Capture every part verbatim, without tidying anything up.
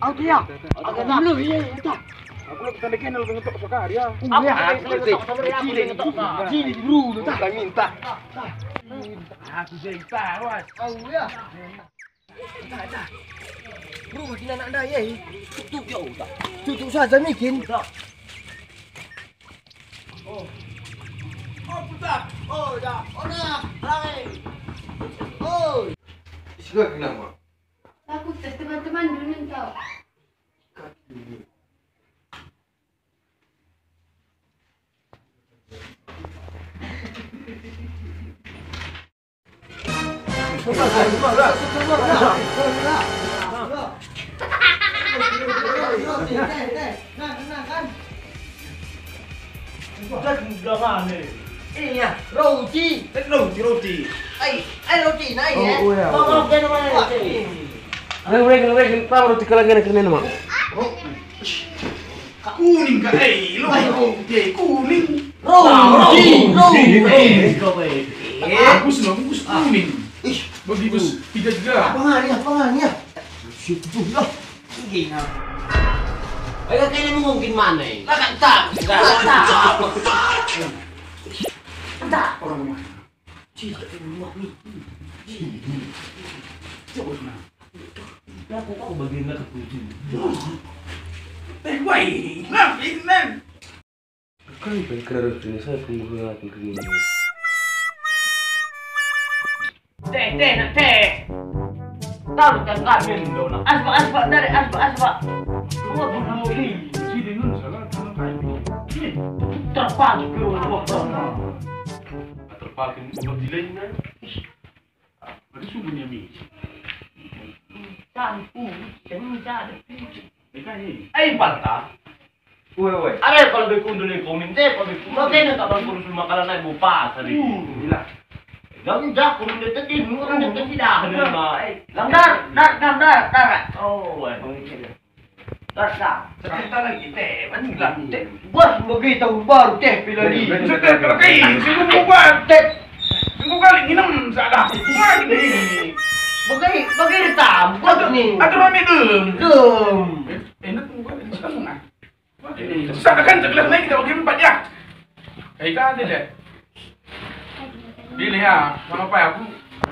Aku ya. Aku dulu, iya, iya, tak. Aku lagi tanda kenal ngetok sekali ya. Aku ya. Aku ngetok sama dia, aku ngetok. Cili dulu, tak. Minta. Aku jadi taruh. Aku ya. Dah, dah. Rumah kin anak ndai, eh. Tutup ya, udah. Tutup saja mikin. Udah. Oh. Oh, putar. Oh, ya. Oh, nah. Hai. Oh. Isi kau kenapa? Aku tes teman-teman dulu tau. Iya, roti. Eh, roti, roti. Ai, ai roti, nah, ya. Oh, iya. Reng, reng, reng, roti kalangan kena, Mak. Kuning ka, eh, lo, roti, kuning. Roti, roti. Eh, kau, eh. Aku senang, aku kuning. Ih, bagi bus tiga tiga. Apa ngani, apa ngani, ya? Situ lah. Gina. Ayo, kena mungkin mana, eh? Lah, kan tak. Tak. Tak. Orang rumah. Tidak di rumah ni. Coba sana. Aku tahu bagian nak ketujuh. Eh, wai, ngapain, men? Kan pengen kerja ini saya pun guna aku kerja ini. Teh, teh, nak teh. Tahu kan kami ndo nak. Asbak, asbak, dari asbak, asbak. Gua pun kamu di sini nun salah tangan kami. Nih, terpaksa ke rumah. Terpaksa untuk dilainnya. Ada sumbernya mi. Campur, sering jadi. Ai, parta. Woi, woi. Are kalau beku ndele komin te, kalau beku. Makanya tak bang kurus makanan naik bupa tadi. Hmm, inilah. Jangan jak kurun deketin, kurun deketin dah, dah. Dar, dar, dar, dar, dar. Oh, woi. Dar, dar. Cerita lagi te, mati lah te. Bos begitu baru te pilih. Sudah kelekai, sungguh bubar. Te. Sungguh kali nginem salah. Wah, ini. Bagi, bagi ditambah ni. Atur rame dem. Dem. Enak bukan ini setengah. Satakan segelas naik kita bagi empat ya. Eh, kan ada deh. Pilih ya, sama apa ya? Aku,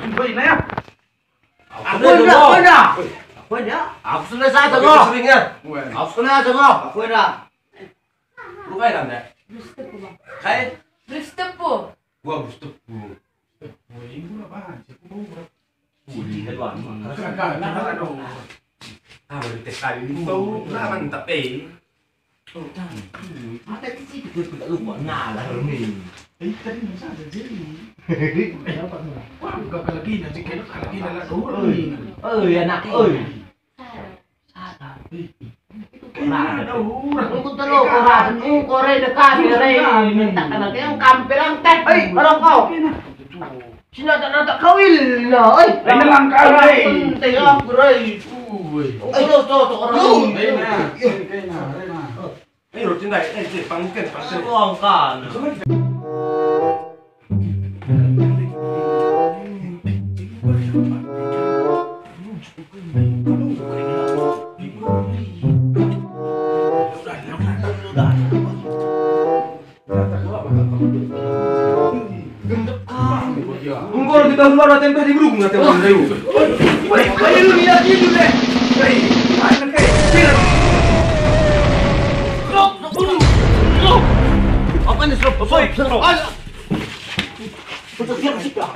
aku ini ya. Aku enggak, aku enggak. Aku enggak. Aku selesai, Tengok. Aku selesai, Tengok. Aku enggak. Lu kayak kan, Dek? Kayak? Beli setepu. Gua beli setepu. Setepu, ini gua apaan? Setepu gua. Sini, Dek, Wan. Kagak, kagak, kagak dong. Ah, baru tes kali ini. Bau, lah, mantap, eh. Mata kecil, kita tidak lupa. Nah, lah, Remi. Eh, tadi masa ada jadi. Dapat, nah. Wah, buka lagi, nanti kayak lagi, lah, dulu nih. Oh, ya, nak, oi. Salah. Ih, kena ada orang. Aku telo orang, aku kore dekat, Rei. Minta kena yang kampelan, teh. Hei, orang kau. Kena. Sini ada, ada kawil, nah, oi. Ini langkah, Rei. Penting aku, Rei. Ui. Aku lo cocok orang. Rena, Rena, Rena. Eh, roti ndai, eh, cek, pangken, pangken. Aku angkan. Enggo kita keluar tempe di Bruk, nggak tempe. Woi, woi, lu lihat itu deh. Hei, mana kayak? Stop, stop dulu. Stop. Apa ini stop? Stop. Stop. Stop. Stop.